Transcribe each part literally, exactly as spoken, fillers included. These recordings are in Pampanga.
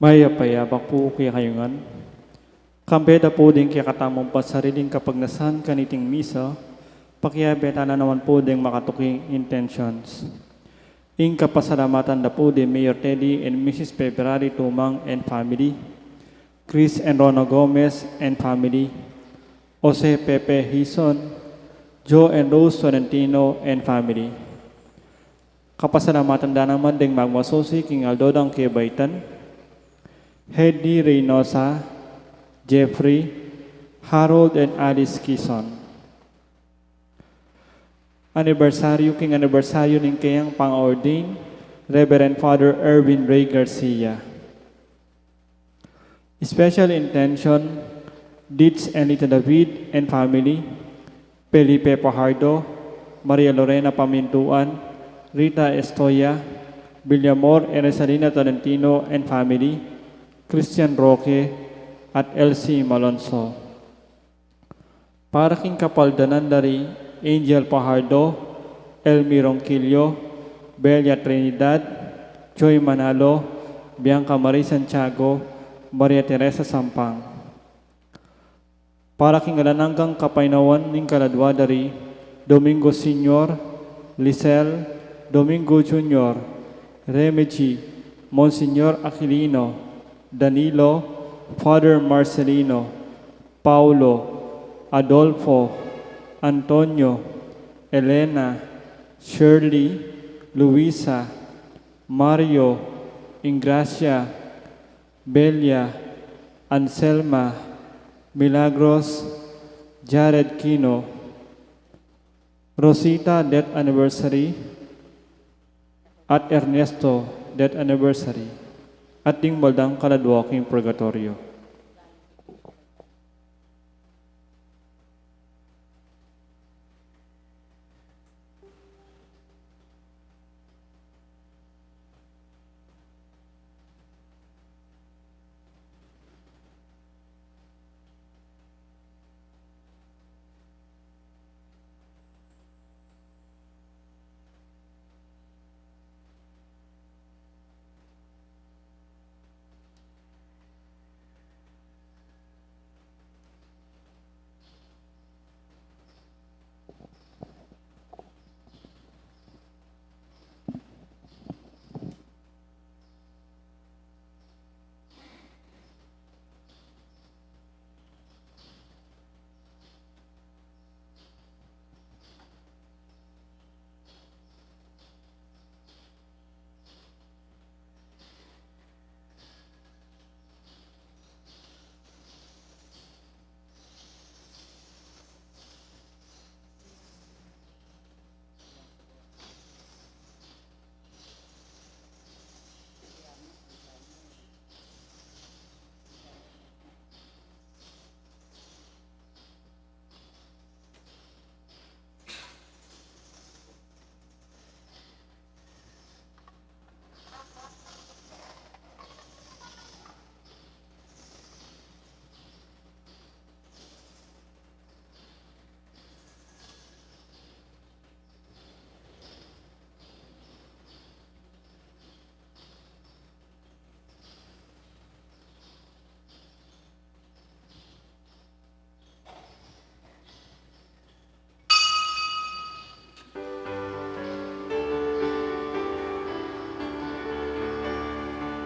Mayap a abak pu kekayu ngan. Kambe da pu ding kekatamung pansariling kapagnasan kaniting misa, pakiabe tana naman pu ding makatuking intentions. Ing kapasalamatan da pu di Mayor Teddy and Missus February Tumang and family, Chris and Rona Gomez and family, Jose Pepe Hison, Joe and Rose Tolentino and family. Kapasalamatan da naman ding magmasusi king aldo dang kebaitan, Hedy Reynosa, Jeffrey, Harold and Alice Kison. Anibersaryu king anibersaryu ning keyang pang-ordain, Reverend Father Erwin Ray Garcia. Special intention, Ditch and Lita David and family, Felipe Fajardo, Maria Lorena Pamintuan, Rita Estoya, Villamor and Resalina Tolentino and family, Christian Roque, at Elsie Malonzo. Para king kapaldanan da ri Angel Fajardo, Elmi Ronquillo, Belia Trinidad, Joy Manalo, Bianca Marie Santiago, Maria Teresa Sampang. Para king alang anggang kapaynawan ning kaladua da ri Domingo Senior, Lisel, Domingo Junior, Remigi, Monsignor Aquilino, Danilo, Father Marcelino, Paulo, Adolfo, Antonio, Elena, Shirley, Luisa, Mario, Ingracia, Belia, Anselma, Milagros, Jared Kino, Rosita, death anniversary, at Ernesto, death anniversary, at ding baldang kaladua king purgatoryo.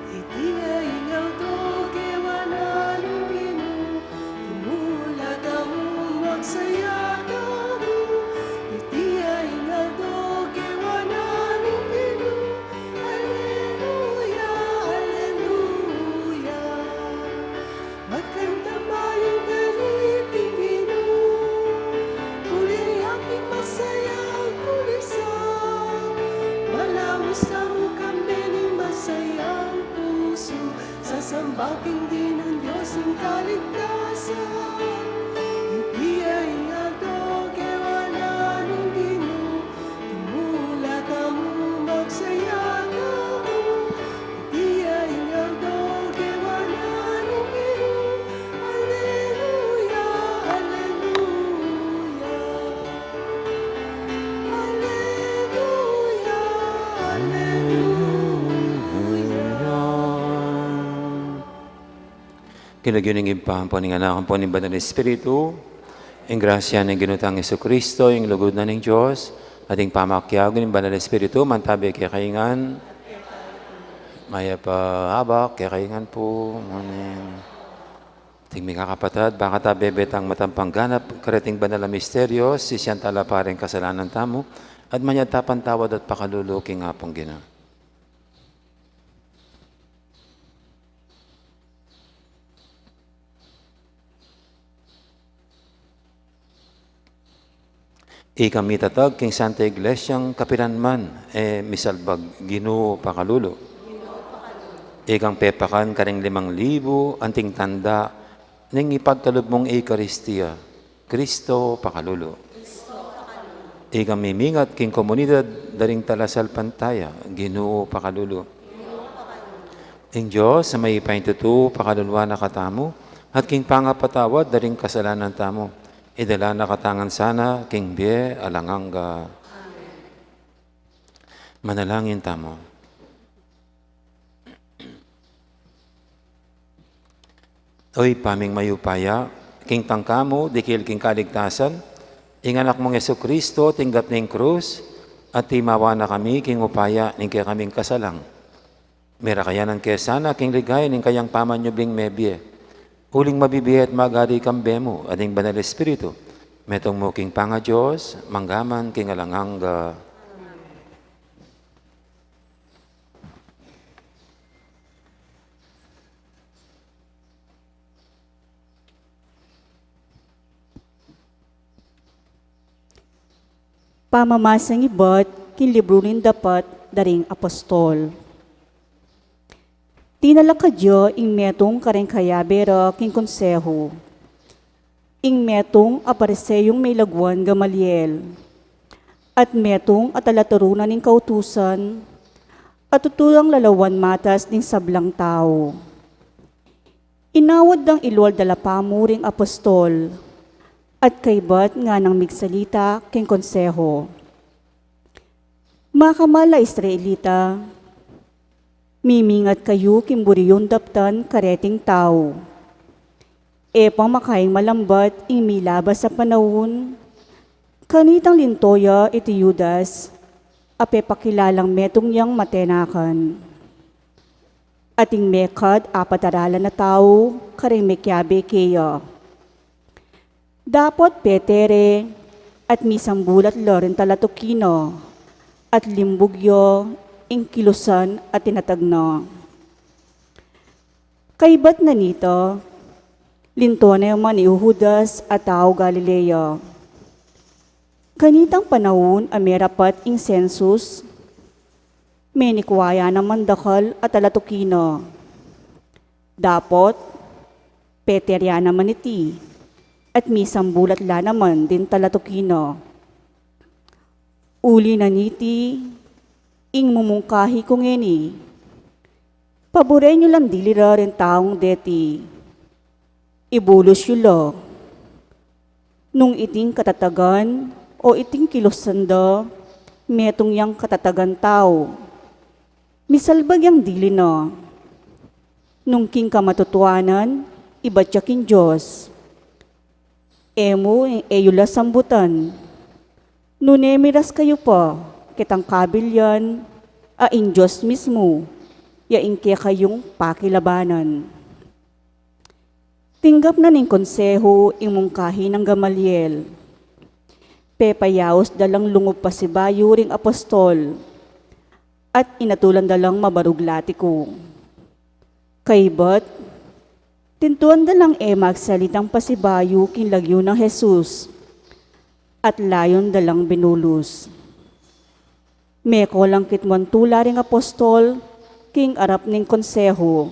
Iti ya ing aldo kewa na ning Ginu, tumula tamu, magsaya tamu. Iti ya ing aldo kewa na ning Ginu, aleluya, aleluya. Magkanta mayung kaniting Ginu, purian ya king masayang kulisaw. Malaus tamu kambe ning masayang pusu, sasamba king Ginung Dios ning kaligtasan. Iti ya ing aldo kewa na ning Ginu, tumula tamu, magsaya tamu. Iti ya ing aldo kewa na ning Ginu. Aleluya, aleluya. Aleluya, aleluya. King lagyu ning Ibpa, ampo ning Anak, ampo ning Banal Espiritu, ing grasya ning Ginu tang Jesucristo, ing lugud na ning Dios, at ing pamakiabe ning Banal Espiritu, mantabe kekayu ngan. Mayap a abak kekayu ngan pu. Amen. Ating mikakapatad, baka ta bebe tang matampang ganap kareting banal a misteryo, sisian tala pa ring kasalanan tamu, at manyad ta pantawad at pakalulu king Apung Ginu. Ikang mitatag king Santa Iglesia, kapilan man e misalbag, Ginu pakalulu. Ikang pepakan karing limang libu, anting tanda ning ipagkalub mung Eukaristia, Kristo pakalulu. Ikang mimingat king komunidad da ring talasalpantaya, Ginu pakalulu. Ing Dios a mayupayang tutu, pakaluluan na katamu, at king pangapatawad da ring kasalanan tamu, idala na katamu ngan sana king bie alang angga. Manalangin tamu. O Ibpa ming mayupaya, king tangka mu dikil king kaligtasan ing Anak mung Jesucristo, tinggap ne ing krus, at timawa na kami king upaya ning kekaming kasalang. Merakayanan ke sana king ligaya ning kayang pamanyubling mebie, uling mabibie at magari kambe mu at ning Banal Espiritu, metung mu king pangaDios, mangga man king alang angga. Pamamasang ibat king libru ning Dapat da ring Apostol. Tinalakad ya ing metung kareng kayabe ra king konseho. Ing metung a Pariseyong milagwan Gamaliel, at metung a talaturu na ning kautusan, a tutu lang lalawan matas ding sablang tau. Inawad dang ilual dalapamu ring apostol, at kaybat nganang migsalita king konseho. Makamal a Israelita, mimingat kayu king buri yung daptan kareting tau. E pa makaing malambat ing milabas a panaun, kanitang linto ya iti Judas, a pepakilalang metung yang matenakan. Ating mekad apat a dalan a tau kareng mekiabe keya. Dapot pete re, at misambulat la ring talatuki na, at limbug ya ing kilusan a tinatag na. Kaybat na nita, linto na man i Judas a tau Galilea. Kanitang panaun a merapat ing sensus, menikwa ya naman dakal a talatuki na. Dapot, pete re ya naman iti, at misambulat la naman ding talatuki na. Uli na niti, ing mumungkahi ku ngeni, paburen yu lang dili ra ring taung deti. Ibulus yu la. Nung iting katatagan o iting kilusan da, metung yang katatagan tau, misalbag yang dili na. Nung king kamatutuanan, ibat ya king Dios. E mu, e yu la sambutan. Nune miras kayu pa ketang kabilyan, a ing Dios mismu ya ing kekayung pakilabanan. Tinggap na ning konseho ing mungkahi nang Gamaliel. Pepayaus da lang lungub pasibayu ring apostol, at inatulan da lang mabarug latiku. Kaybat, tintuan da lang e magsalitang pasibayu king lagyu nang Jesus, at layun da lang binulus. Meko lang kitmuan tula ring apostol king arap ning konseho.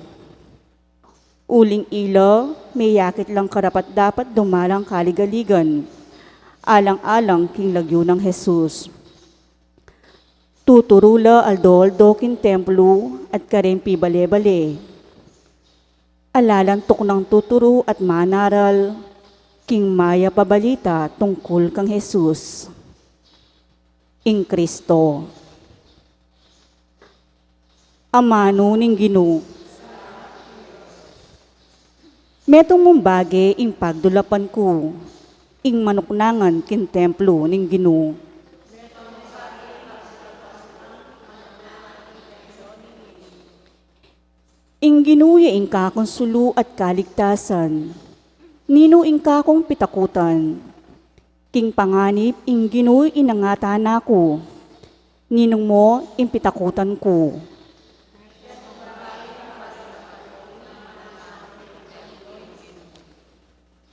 Uling ila, meyakit lang karapat-dapat dumalang kaligaligan, alang-alang king lagyu nang Jesus. Tuturu la aldo-aldo king templo at kareng pibale-bale. Ala lang tuknang tuturu at manaral king mayap a balita tungkul kang Jesus. Ing Kristo. Amanu ning Ginu. Metung mung bage ing pagdulapan ku, ing manuknangan king templo ning Ginu. Ing Ginu ya ing kakung sulu at kaligtasan. Ninu ing kakung pitakutan? King panganib ing Ginu ing nangata na ku. Ninung mo ing pitakutan ku?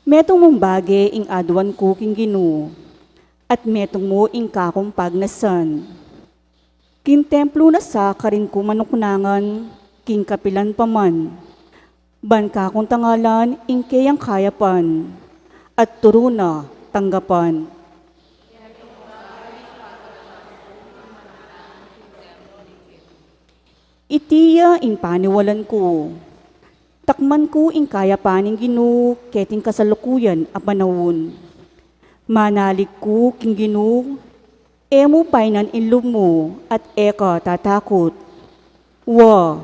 Metung mung bage ing aduan ku king Ginu, at metung mu ing kakung pagnasan. King templo na sa karin ku manuknangan, king kapilan pa man. Ban kakung tangalan ing keyang kayapan, at turu na tanggapan. Iti ya ing paniwalan ku. Takman ku ing kayapan ning Ginu keting kasalukuyan a panaun. Manalig ku king Ginu, e mu painan ing lub mu at e ka tatakut. Wa,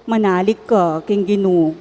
manalig ka king Ginu.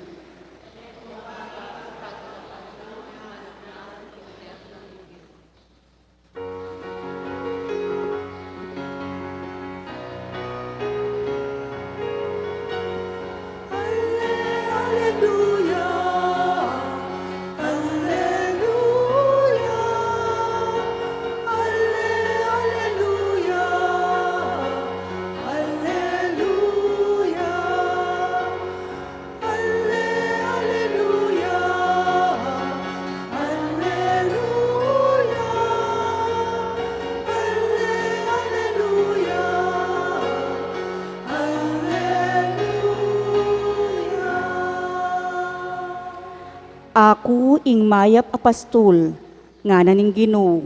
Aku ing mayap a pastul, ngana ning Ginu,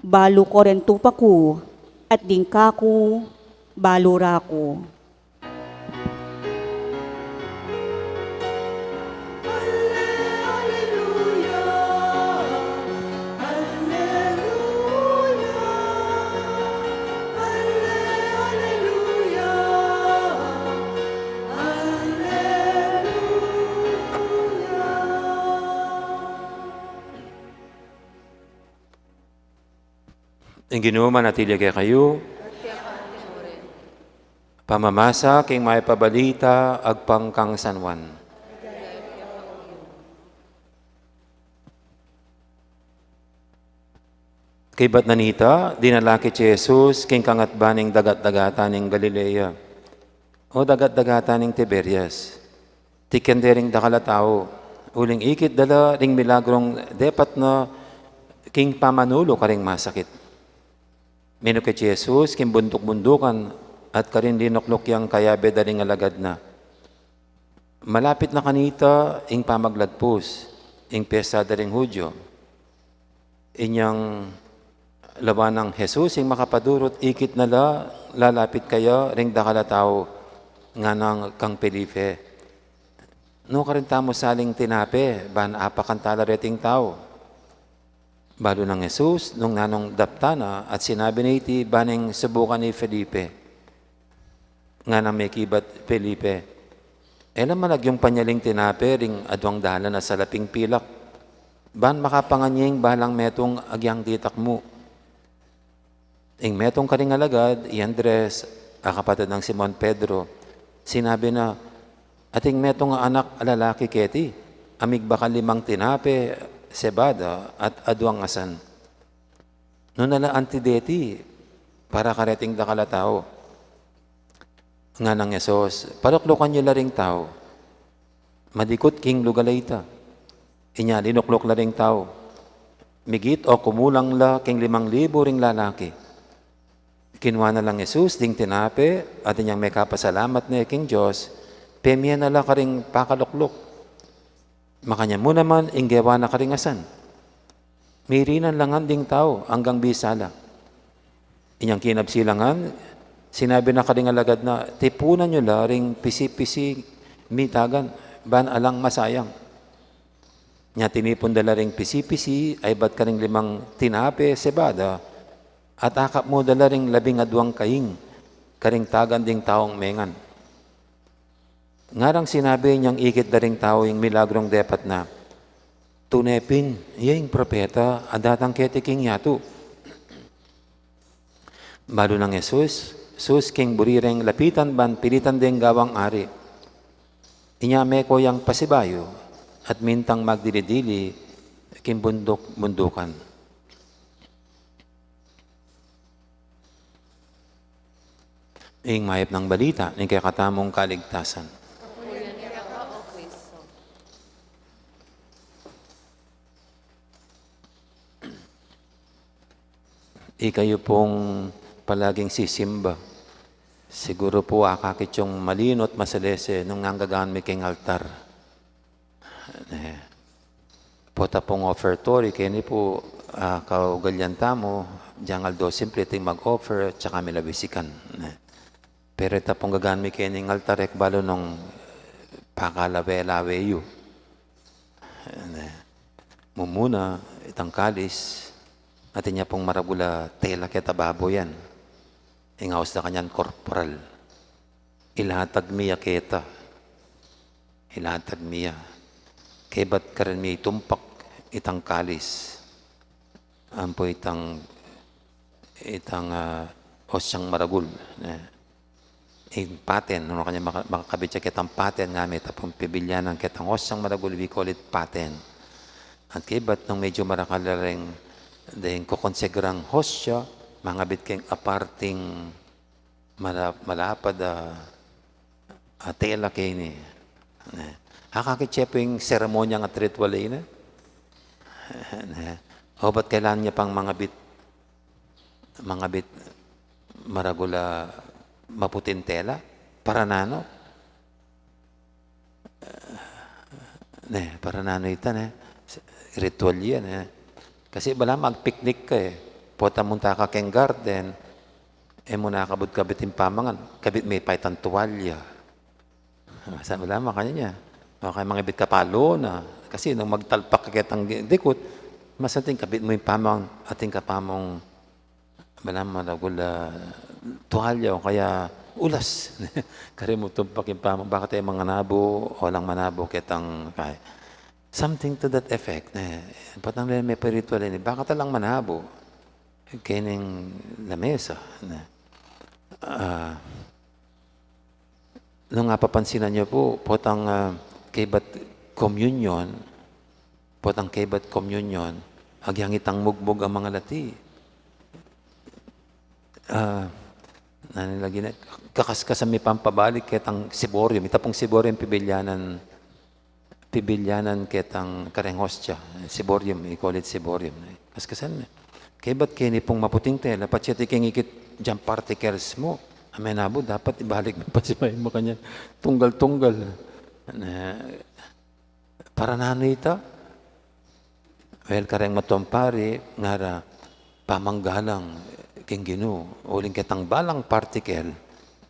balu ku ring tupa ku, at ding kaku, balu ra ku. Ing Ginu manatili kekayu. Pamamasa king mayap a balita agpang kang San Juan. Kaybat na nita, dinala ke i Jesus king kangatban ning dagat-dagatan ning Galilea, o dagat-dagatan ning Tiberias. Tiken de ring dakal a tau, uling ikit da la ring milagrung depat na king pamanulu karing masakit. Minu ke i Jesus king bunduk-bundukan at karin linukluk yang kayabe da ring alagad na. Malapit na kanita ing pamaglagpus, ing pesta da ring Judio. Inyang lawan nang Jesus ing makapadurut, ikit na la, lalapit kaya ring dakal a tau, ngana kang Felipe, "Nukarin tamu saling tinape, ban apakan tala reting tau?" Balu nang Jesus, nung nanung daptan na, at sinabi na iti, ban ing subukan i Felipe. Ngana mekibat Felipe, "E la man agyung panyaling tinape ring aduang dalan a salaping pilak, ban makapangan ye ing balang metung agyang ditak mu?" Ing metung karing alagad, i Andres, a kapatad nang Simon Pedro, sinabi na, "Ating metung a anak a lalaki keti, a migbakal limang tinape, sebada, at aduang asan. Nanu na la anti deti para kareting dakal a tau?" Nganang Jesus, "Paluklukan yu la ring tau." Madikut king lugal a ita. Inya linukluk la ring tau. Migit o kumulang la king limang libu ring lalaki. Kinua na lang Jesus ding tinape, at inyang mekapasalamat ne king Dios, pemie na la karing pakalukluk. Makanyan mu naman ing gewa na karing asan. Mirinan la ngan ding tau anggang bisa la. Inyang kinabsi la ngan, sinabi na karing alagad na, "Tipunan yu la ring pisi-pisi mitagan, ban alang masayang." Nya tinipun da la ring pisi-pisi, aybat karing limang tinape, sebada, at akap mu da la ring labing aduang kaing, karing tagan ding taung mengan. Ngarang sinabi inyang ikit da ring tau ing milagrung depat na, Tune pin, iya ing propeta a datang keti king yatu. Balu nang Jesus, sus king buri reng lapitan ban pilitan deng gawang ari. Inya meko yang pasibayu at mintang magdili-dili king bunduk-bundukan. Ing mayap nang balita ning kekatamung kaligtasan. Ikayu pung palaging sisimba. Siguru pu akakit yung malinu at masalese nung nanggagan mi keng altar. Ne. Pota pung offertory, keni pu, ah, kaugalian tamu, dyang aldo simple, atin mag-offer, tsaka mi la bisikan. Ne. Pero ita pung gagan mi keni king altar, e ku balu nung pakalawe-lawe yu. Ne. Mumuna, itang kalis, atin ya pung maragul a tela keta babo yan. Ing aus da kanyan korporal. Ilatag mi ya keta. Ilatag mi ya. Kaybat karin mi itumpak itang kalis. Ampo itang, itang, ah, osyang maragul, ne. Ing paten, nung kanyan maka-, makakabit ya ketang paten, ngami ita pung pibilyanan ketang osyang maragul, we call it paten. At kaybat nung medyo marakal la ring, deng kokonsegrang hostia, mangabit keng aparting mala-, malapad a, a tela keni. Ne. Akakit ye pu ing seremonyang at ritual ini. Ne. O ba't kailangan ya pang mangabit, mangabit maragul a maputing tela? Para nanu? Ne, para nanu ita, ne? Ritual ya, ne? Kasi bala mag-picnic ka, e. Pota munta ka keng garden, e mu na kabud kabit ing pamangan, kabit me pa itang tuwalya. Sa bala makanyan ya. O kaya mangabit ka pa lona. Kasi nung magtalpak ka ketang di-, dikut, mas atin kabit mu ing pamangan, atin ka pa mung bala maragul a tuwalya o kaya ulas. Karin mu tumpak ing pamangan, bakit e manganabo, o lang manabo ketang kay. Something to that effect, ne. Potang lele me pa ritual ini, bakit lang manabo kening lamesa, ne. Ah, nung apapansinan yu pu, potang, ah, kaybat communion, potang kaybat communion, agyang itang mugmug a mangalati. Ah, nanu lagi ne, kakaskasan mi pang pabalik ketang ciborium. Ita pung ciborium pibilyanan, pibilyanan ketang kareng hostia. Ciborium, we call it ciborium. Kaskasan mi. Kaybat keni pung maputing tela, patse atin keng ikit dyang particles mu, a menabo, dapat ibalik mu pa si makanyan. Tunggal-tunggal. Ne, para nanu ita? Well, kareng matuang pari, ngara pamanggalang keng Ginu, uling ketang balang particle,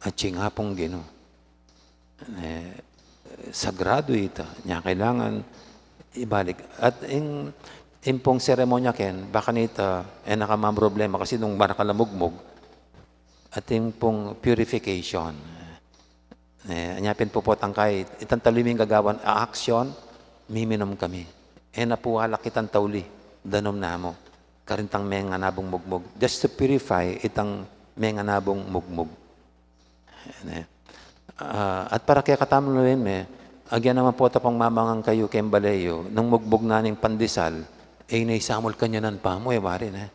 atyu ing Apung Ginu. Ne, sagrado ita, nya kailangan ibalik. At ing, ing pung seremonya ken, baka nita, e na ka mamroblema, kasi nung marakal a mugmug, atin pung purification. Ne, anya pin pu potang kay, itang tauli ming gagawan, a action, miminum kami. E na pu alak itang tauli, danum namu. Karin tang menganabung mugmug. Just to purify itang menganabung mugmug. Ne. Ah, at para kekatamu lawen me, agyan naman pota pung mamangan kayu keng bale yu, nung mugmug na ning pandesal, e na isamul kanyanan pa mu, e, wari, ne.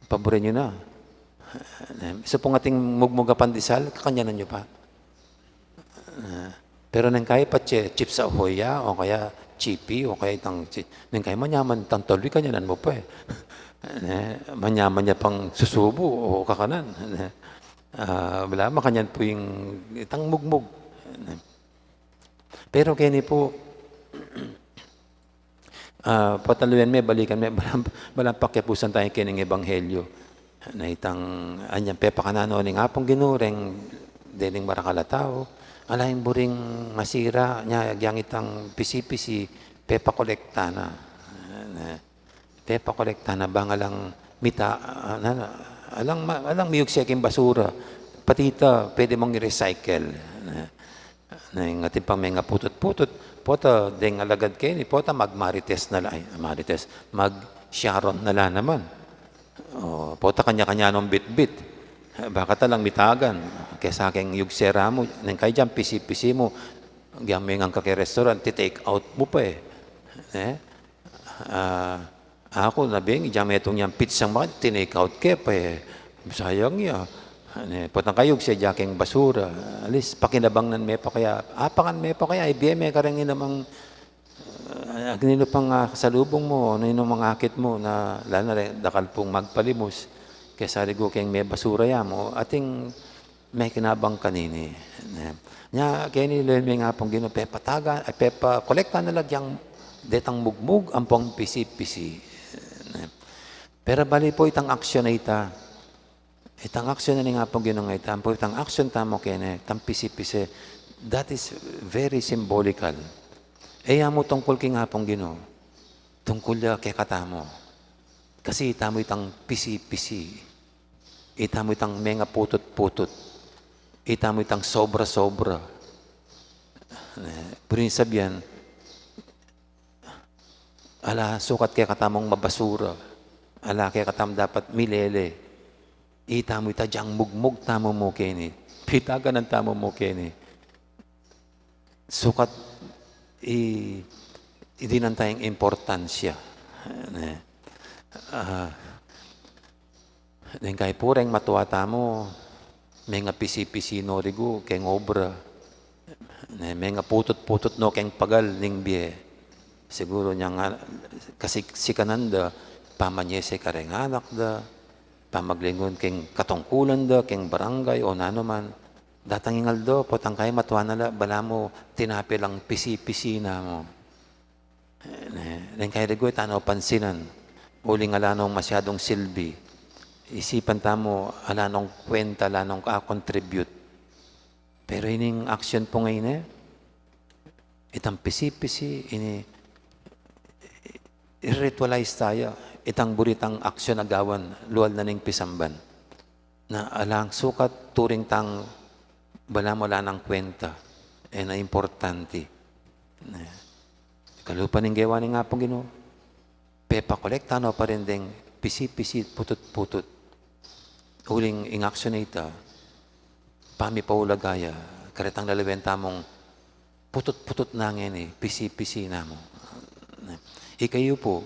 Paburen yu na. Isu pung atin mugmug a pandesal, kakanyanan yu pa. Pero neng kaya patse Chips Ahoy ya, o kaya Chippy, o kaya itang chi-, neng kaya manyaman itang tauli, kanyanan mu pa, e. Ne, manyaman ya pang susubu, o kakanan. Ne. Ah, bala, makanyan pu ing itang mugmug. Ne. Pero keni pu, ah, pota lawen me, balikan me, bala, bala pakiapusan tamu keni king ebanghelyo. Na itang, anyang pepakanan no ning Apung Ginu reng dening marakal a tau. Ala ing buring masira, nya agyang itang pisi-pisi, pepakolekta na. Na, pepakolekta na bang alang mita, ah, na, na, alang ma-, alang miyugse king basura. Pati ita, pwede mung i-recycle. Na, na, ing atin pang mengaputut-putut, Pota deng alagad keni, pota mag-Marites na la, ay, Marites, mag-Sharon na la naman. O, pota kanya-kanya nung bitbit. Baka talang mitagan. Kesa keng yugse ra mu, neng kaya dyan, pisi-pisi mu, agyang mengan ka ke restaurant, ti-take out mu pa e. Eh? Ah, aku na beng, dyan metung yang pitsang maka, ti-take out ke pa e. Sayang ya. Ne, potang kayugse dya keng basura. At least, pakinabang nan me pa kaya, apakan me pa kaya, ibie me kareng inamang, ah, ninu pang, ah, kasalubung mu, ninu mang akit mu, na, lalo na re, dakal pung magpalimus. Kesa rigu keng mebasura ya mu, atin mekinabang kanini. Ne. Nya, keni leng me nga pung Ginu, pepatagan, ay, pepakolektan na la agyang detang mugmug ampong pisi-pisi. Ne. Pero bale pu itang aksyon a ita, itang aksyon na ning Apung Ginu a ita, ampo itang aksyon tamu keni, itang pisi-pisi, that is very symbolical. E ya mu tungkul king Apung Ginu, tungkul ya kekatamu. Kasi itamu itang pisi-pisi. Itamu itang mengaputut-putut. Itamu itang sobra-sobra. Eh, pwede nang sabian, ala sukat kekatamung mabasura. Ala kekatamung dapat milele. Itamu ita dyang mugmug tamu mu keni. Pitagan tamu mu keni. Sukat i, idinan taya ing importansya. Ne. Ah, neng kaya pu reng matua tamu, mengapisi-pisi no rigu keng obra. Ne, mengaputut-putut no keng pagal ning bie. Siguru nya nga, kasi sikanan da, pamanyese kareng anak da, pamaglingun keng katungkulan da, keng barangay, o nanu man. Datang ing aldo, potang kaya matua na la, balamu tinape lang pisi-pisi na mu. Eh, neng kaya rigu, e ta no pansinan. Uling ala nong masyadung silbi. Isipan tamu, ala nong kwenta, ala nong a-contribute. Pero ining aksyon pu ngeni, itang pisi-pisi, ini, i-ritualize taya, itang buri tang aksyon a gawan, lual na ning pisamban. Na alang sukat turing tang balamu ala nang kwenta, e na importante. Ne. Kalupa ning gewa ning Apung Ginu, pepakolekta no pa rin deng pisi-pisi, putut-putut. Uling ing aksyon a ita, pamipaulaga ya, karetang lalawen tamung putut-putut na ngeni, pisi-pisi na mu. Ikayu pu,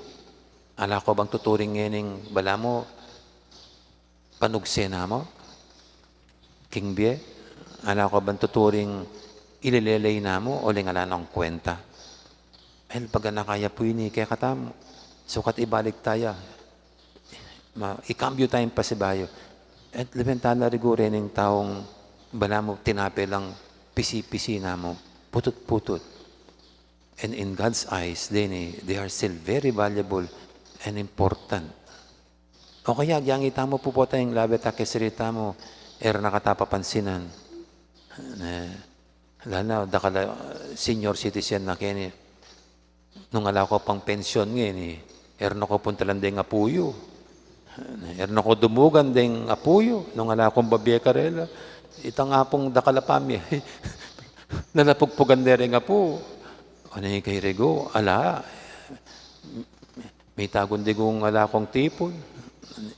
ala ko bang tuturing ngening balamu panugse na mu king bie? Ala ko bang tuturing ileleley na mu, uling ala nong kwenta? El, baga na kaya pu ini kekatamu. Sukat ibalik taya. Ma, ikambyu taya ing pasibayu. Et lawen ta la rigu rening taung balamu tinape lang pisi-pisi na mu, putut-putut. And in God's eyes, deni, they are still very valuable and important. O kaya, agyang itamu pu pota ing lawe ta ke sirita mu, e ra na kata papansinan. Ne, lalo na dakal a, uh, senior citizen na keni. Nung ala ko pang pensyon ngeni, e ra na ko puntalan deng apu yu. E ra na ko dumugan deng apu yu. Nung ala kong babie karela, itang apung dakal a pamye, nalapugpugan de reng apu. Ano ing kay rigu? Ala. Mitagun digung ala kong tipun.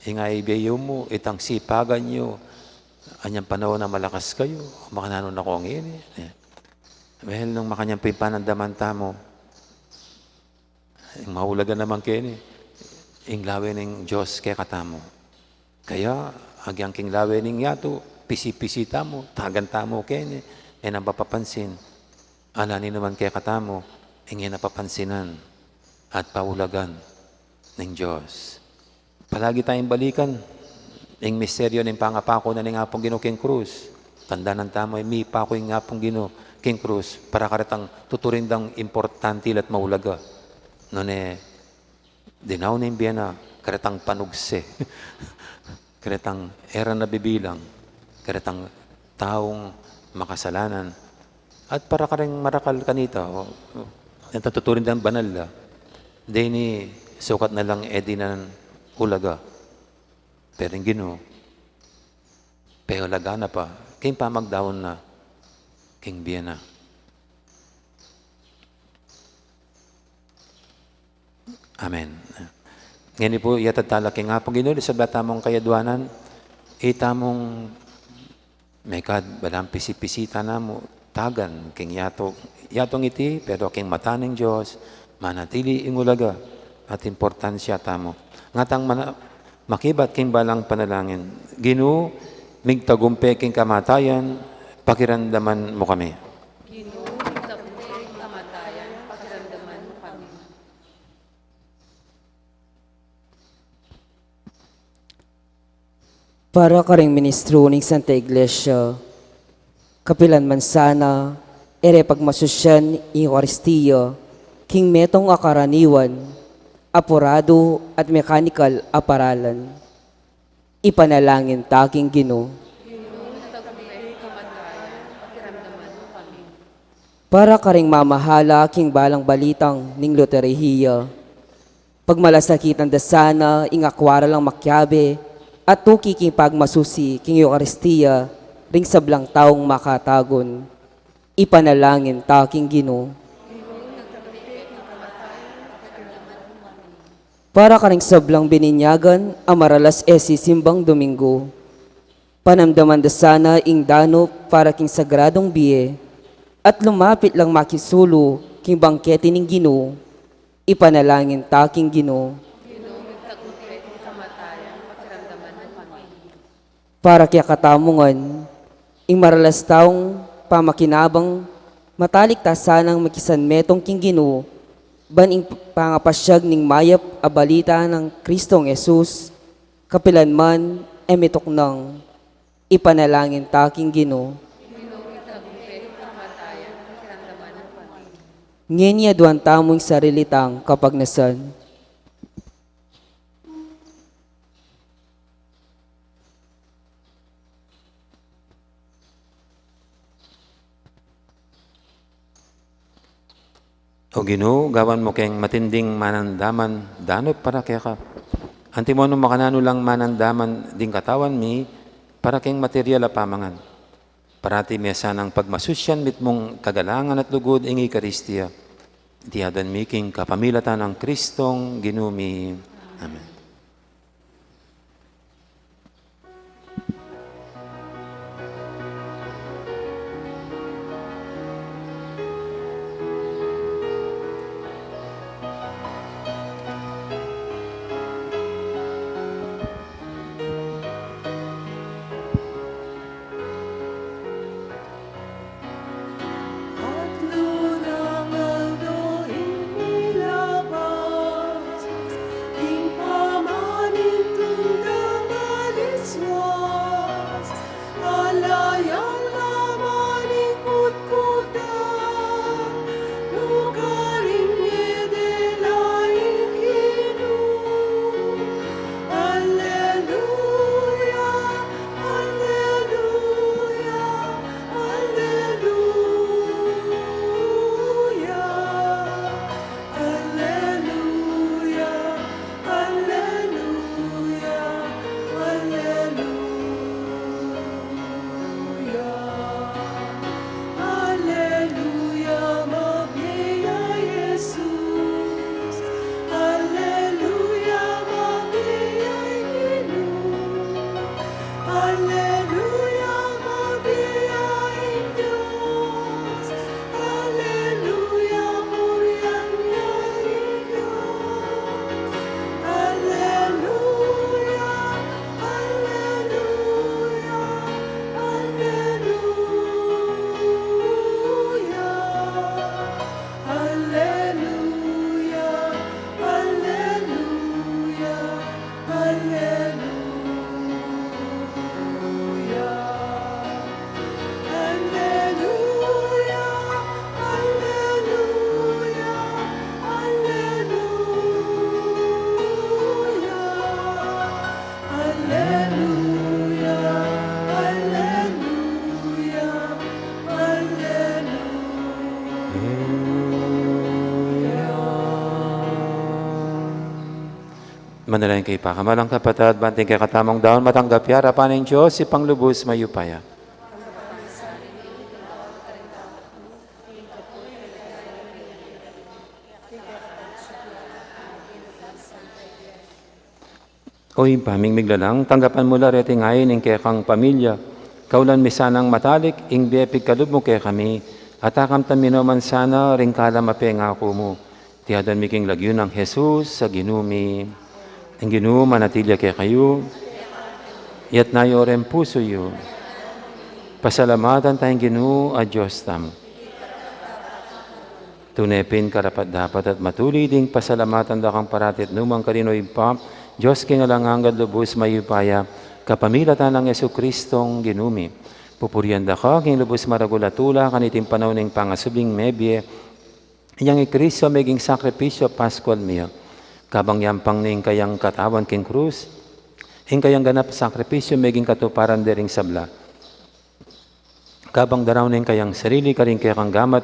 Ing ibie yu mu, itang sipagan yu. Anyang panaun a malakas kayu, makananu na ko ngeni. Eh. Well, nung makanyan pu ing panandaman tamu, ing maulaga naman keni, ing lawe ning Dios kekatamu. Kaya, agyang king lawe ning yatu, pisi-pisi tamu, tagan tamu keni, e na mapapansin. Ala nini naman kekatamu, ing e na papansinan at paulagan ning Dios. Palagi tayang balikan ing misteryo ning pangapaku na ning Apung Ginu king krus. Tandanan tamu, e, mipaku ing Apung Ginu king krus para karetang tuturing dang importante la't maulaga. Nune, dinaun ne ing bie na karetang panugse, karetang e ra na bibilang, karetang taung makasalanan. At para kareng marakal kanita, o, o, ing tuturing dang banal la, deni sukat na lang e dinan ulaga. Pero ing Ginu, peulaga na pa, king pamagdaun na king bie na. Amen. Ngeni pu, yatad tala king Apung Ginu, ing sabla tamung kayadwanan, ita mung mekad, balang pisi-pisita na mu, tagan king yatu, yatung iti, pero king mata ning Dios, manatili ing ulaga at importansya tamu. Ngatang mana-, makibat king balang panalangin, Ginu, migtagumpe king kamatayan, pakiramdaman mu kami. Ginu, migtagumpe king kamatayan, pakiramdaman mu kami. Para karing ministro ning Santa Iglesia, kapilan man sana, e re pagmasusyan ing Eukaristia, king metung a karaniwan, apuradu at mekanikal a paralan. Ipanalangin ta king Ginu. Para karing mamahala king balang balitang ning loteria, pagmalasakitan da sana ing akwa ra lang makiabe at tuki king pagmasusi king Eukaristia ring sablang taung makatagun. Ipanalangin ta king Ginu. Para karing sablang bininyagan a maralas e sisimbang Domingo, panamdaman da sana ing danup para king sagradung bie, at lumapit lang makisulu king bangkete ning Ginu, ipanalangin ta king Ginu. Para kekatamu ngan, ing maralas taung pamakinabang, matalik ta sanang makisanmetung king Ginu, ban ing pangapasyag ning mayap a balita nang Kristong Jesus, kapilan man e mituknang, ipanalangin ta king Ginu. Ngeni aduan tamu ing sarili tang kapagnasan. O Ginu, gawan mu keng matinding manandaman danup para keka. Antimo nung makananu lang manandaman ding katawan mi, para keng material a pamangan. Parati me sanang pagmasusyan mitmung kagalangan at lugud ing Eukaristia. Iti aduan mi king kapamilatan nang Kristong Ginu mi. Amen. Alleluia, alleluia, alleluia. Alleluia, mabie ya i Jesus. Alleluia, mabie ya i Ginu. Alleluia, mabie ya i Dios. Alleluia, purian ya i Dios. Alleluia, alleluia, alleluia. Alleluia, alleluia, alleluia. Alleluia, alleluia, alleluia. Alleluia, alleluia, alleluia. Manalangin kayu, pakamalan kung kapatad, ban ing kekatamung daun matanggap ya king arapan ning Dios, Ibpang lubus mayupaya. O Ibpa ming miglalang, tanggapan mu la reting ain ning kekang pamilya. Kaulan mi sanang matalik ing bie pigkalub mu kekami, at akamtan mi no man sana ring kalam a pengaku mu. Iti aduan mi king lagyu nang Jesus a Ginu mi. Ing Ginu manatili ya kekayu. Iyatas yu reng pusu yu. Pasalamatan taya ing Ginu a Dios tamu. Tune pin karapat-dapat at matulid ing pasalamatan da kang parati at nu man karin, o Ibpa, Dios king alang angga at lubus mayupaya, kapamilatan nang Jesucristong Ginu mi. Pupurian da ka king lubus maragul a tula kaniting panaun ning pangasubling mebie, yang i Cristo meging sakripisyu paskual mi. Kabang yampang ne ing kayang katawan king krus, ing kayang ganap sakripisyu meging katuparan de ring sabla. Kabang daraun ne ing kayang sarili karing kekang gamat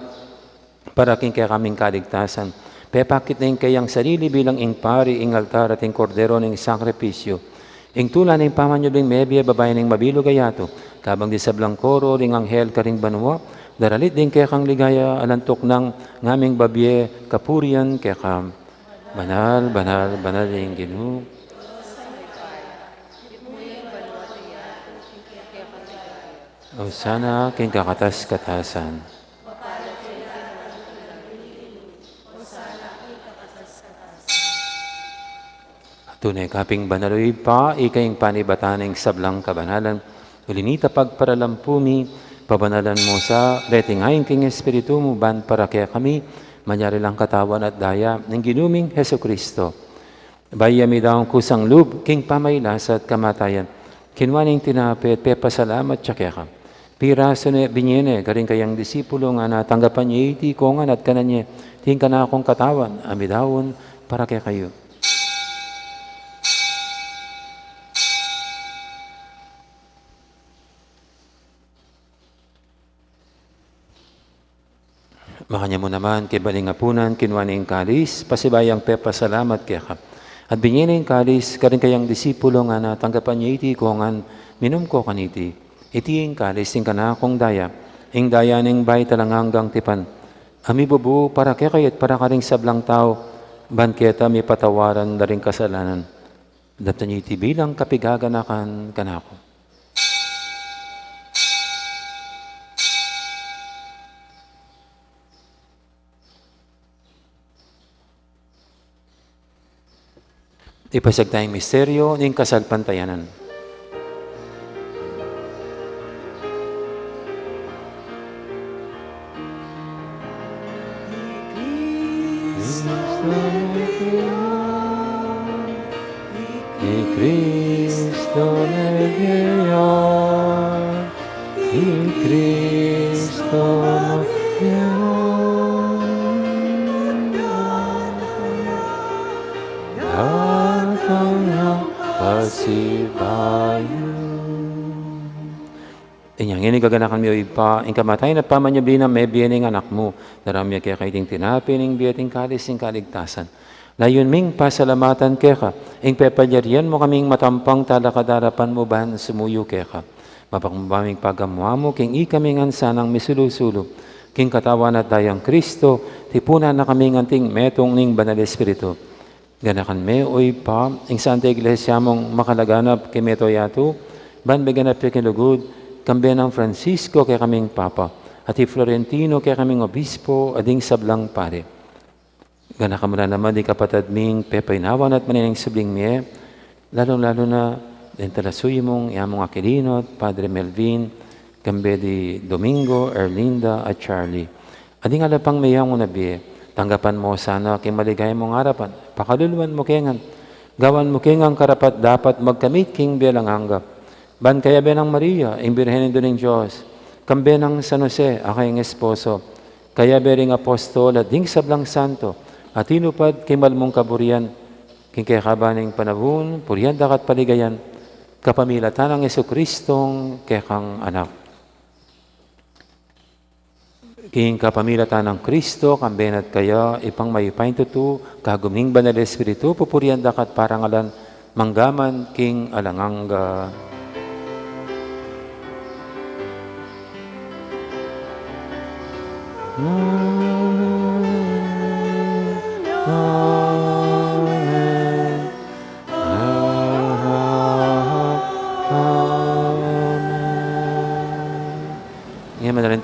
para king kekaming kaligtasan, pepakit ne ing kayang sarili bilang ing pari, ing altar at ing kordero ning sakripisyu. Ing tula ning pamanyubling mebie, babayu ning mabilug a yatu, kabang ding sablang koro ring anghel karing banua, daralit ding kekang ligaya, alang tuknang ngaming babie kapurian keka. Banal, banal, banal ing Ginu. Osana king kakatas-katasan. Tune ka pin banal, o Ibpa, ika ing panibatan ning sablang kabanalan. Uli na nita pagparalampu mi, pabanalan mu sa reting ain king Espiritu mu, ban para kekami manyari lang katawan at daya ning Ginu ming Jesucristo. Bayu ya midaun kusang lub king pamagkasakit at kamatayan, kinua ne ing tinape at pepasalamat ya keka. Pirasu ne, binie ne karing kayang disipulo, ngana, tanggapan ye iti iko ngan at kanan ye, iti ing kanakung katawan a midaun para kekayu. Makanyan mu naman, kaybat ning apunan, kinua ne ing kalis, pasibayu yang pepasalamat keka. At binie ne ing kalis karing kayang disipulo, ngana, tanggapan ye iti iko ngan, minum ko kaniti. Iti ing kalis ning kanakung daya, ing daya ning bayu at alang anggang tipan, a mibubu para kekayu at para karing sablang tau, ban keta mipatawaran da ring kasalanan. Daptan ye iti bilang kapigaganakan kanaku. Ipasiag taya ing misteryo ning kasalpantayanan. I Cristo lebie ya, i Cristo lebie ya, datang ya pasibayu. Inya ngeni gaganakan mi, o Ibpa, ing kamatayan at pamanyubli nang mebie ning Anak mu, daraun mi keka iting tinape ning bie at ing kalis ning kaligtasan. Layun ming pasalamatan keka ing pepalyarian mu kaming matampang talakad king arapan mu ban sumuyu keka. Mapakmabaming pagamu-amu king ikami ngan sanang misulu-sulu king katawan at dayang Cristo, tipunan na kami ngan anting metung ning Banal Espiritu. Ganakan me, o Ibpa, ing Santa Iglesia mung makalaganap king mabilug a yatu, ban meganap ya king lugud, kambe nang Francisco kekaming Papa, at i Florentino kekaming Obispo, at ding sablang pari. Ganakan mu la naman ding kapatad ming pepaynawan at maneneng subling mie, lalung-lalu na ding talasuyu mung, ya mung Aquilino at Padre Melvin, kambe di Domingo, Erlinda, at Charlie. At ding ala pang meyangu na bie, tanggapan mu sana king maligaya mung arapan, pakaluluan mu ke ngan, gawan mu ke ngan karapat-dapat magkamit king bie alang angga. Ban kayabe nang Maria, ing Birhen Indu ning Dios, kambe nang San Jose, a kayang esposo, kayabe ring apostol at ding sablang santo, a tinupad king mal mung kaburian, king kekaban ning panaun, purian da ka at paligayan, kapamilatan nang Jesucristong kekang Anak. King kapamilatan nang Cristo, kambe na at kaya, Ibpang mayupaya king tutu, kagum ning Banal Espiritu, pupurian da ka at parangalan, mangga man king alang angga. Amen. Amen. Amen.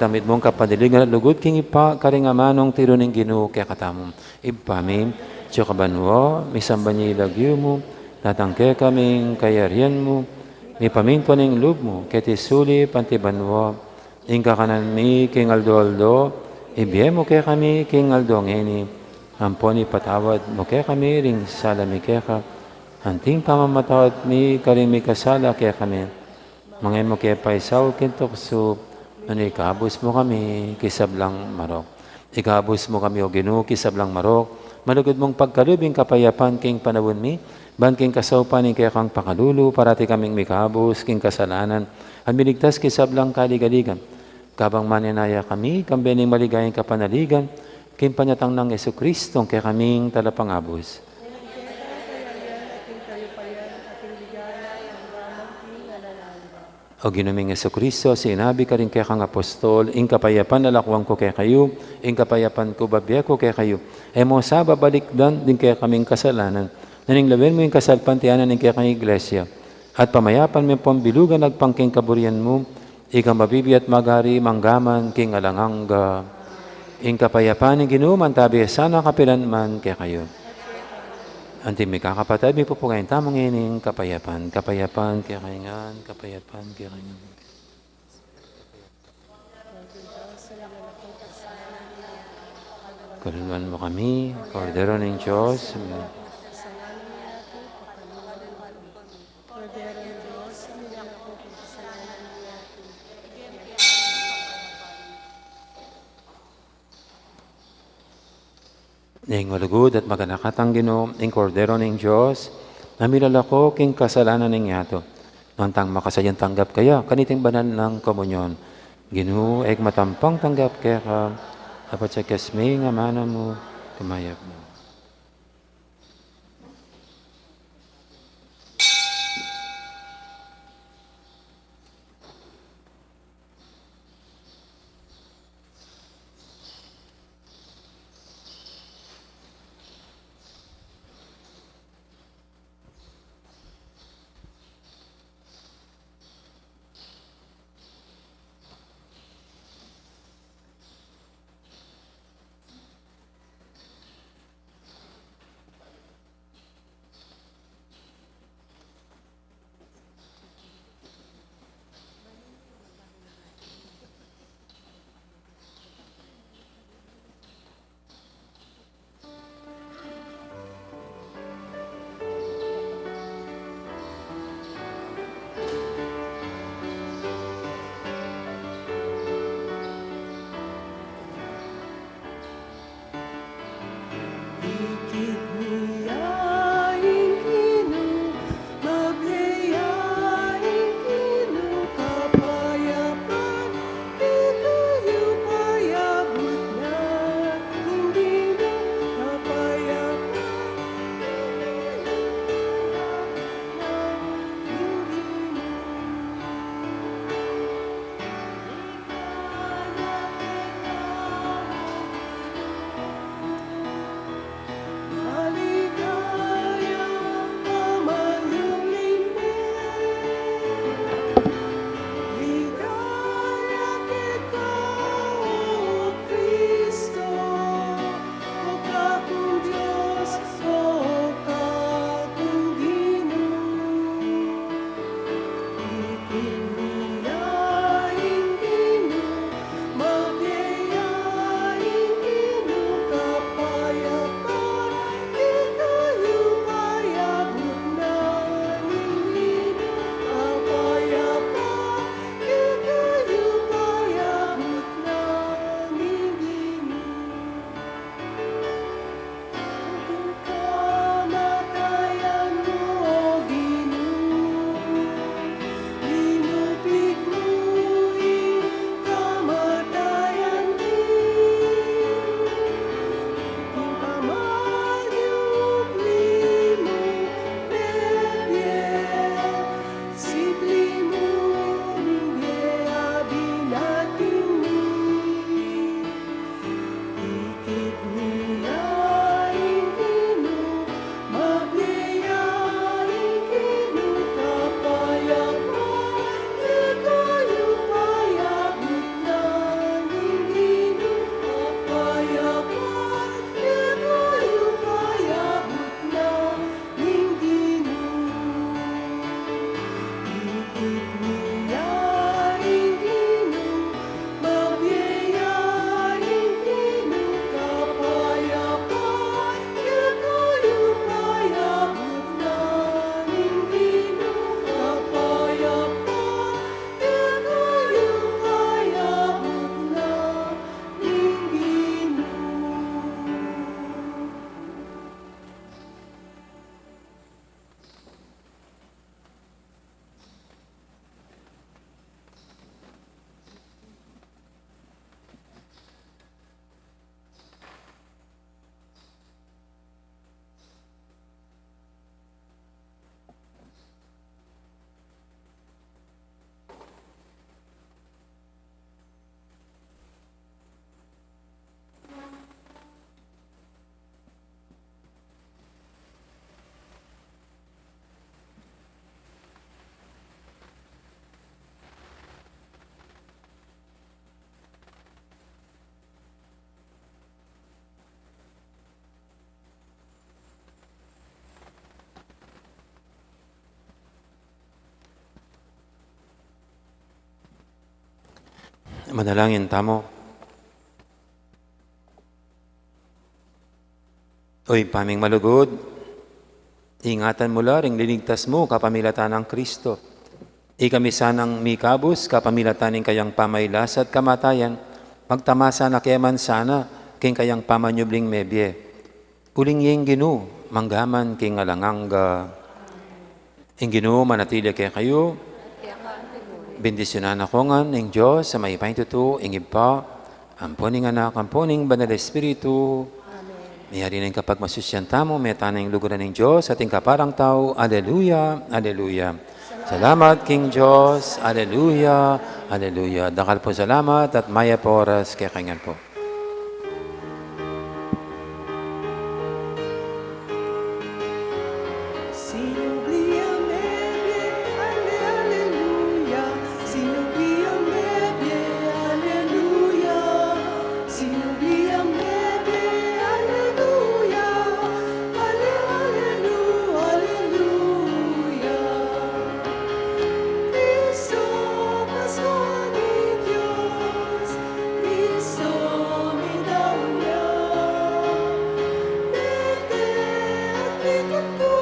Kamit mung kapanaligan at lugud king Ibpa, karing amanung tiru ning Ginu kekatamu. Ibpa mi, atsu ka banua, misamban ya ing lagyu mu, datang kekami ing kayarian mu, mipamintuan ing lub mu, keti sulip anti banua. Ing kakanan mi king aldo-aldo, ibie mu kekami king aldo ngeni, ampon ipatawad mu kekami ring sala mi keka, anting pamamatawad mi karing mikasala kekami. Manga e mu ke paisaul king tuksu, nune ikabus mu kami king sablang marok. Ikabus mu kami, O Ginu, king sablang marok, malugud mung pagkalub ing kapayapan king panaun mi, ban king kasaupan ning kekang pakalulu, parati kaming mikabus king kasalanan, at miligtas king sablang kaligaligan. Kabang manenaya kami, kambe ning maligayang kapanaligan, king panyatang nang Jesucristo, kekaming talapangabus. O Ginu ming Jesucristo, sinabi karing kekang apostol, ing kapayapan lalakwan ku kekayu, ing kapayapan ku babie ku kekayu. E mu sa babalikdan ding kekaming kasalanan, nune lawen mu ing kasalpantayanan ning kekang Iglesia, at pamayapan me pung bilugan agpang king kaburian mu, ikang mabibie at magari mangga man king alang angga. Ing kapayapan ning Ginu mantabi sana kapilan man kekayu. Anti mi kakapatad, mipupugayan tamu ngening kapayapan. Kapayapan kekayu ngan, kapayapan kekayu ngan. Kaluluan mu kami, Kordero ning Dios. Ning malugud at maganakang Ginu, ing Kordero ning Dios, a milalako king kasalanan ning yatu. Nuan tang makasadyang tanggap kaya kaniting banal nang komunyon. Ginu, e ku matampang tanggap keka, apat sa kesming amanu mu, kumayap mu. Manalangin tamu. O Ibpa ming malugud, ingatan mu la ring linigtas mu kapamilatan nang Kristo. Ikami sanang mikabus kapamilatan ning kayang pamagkasakit at kamatayan, magtamasa na ke man sana king kayang pamanyubling mebie. Uling ing Ginu, mangga man king alang angga. Ing Ginu manatili kekayu. Bendisyunan na kayu ngan ning Dios a mayupaya king tutu, ing Ibpa, ampo ning Anak, ampo ning Banal Espiritu. Amen. Miyari na ing kapagmasusyan tamu, mete na ing lugud ning Dios, ating kaparang tau. Aleluya, aleluya. Salamat king Dios, aleluya, aleluya. Dakal pung salamat at mayap a oras kekayu ngan pu. Sinubli ang mebie, ale, aleluya. Sinubli ang mebie, aleluya. Sinubli ang mebie, aleluya. Ale, alelu, aleluya. Kristo, Paskwa ning Dios, Kristo, midaun ya. Mete at mikatu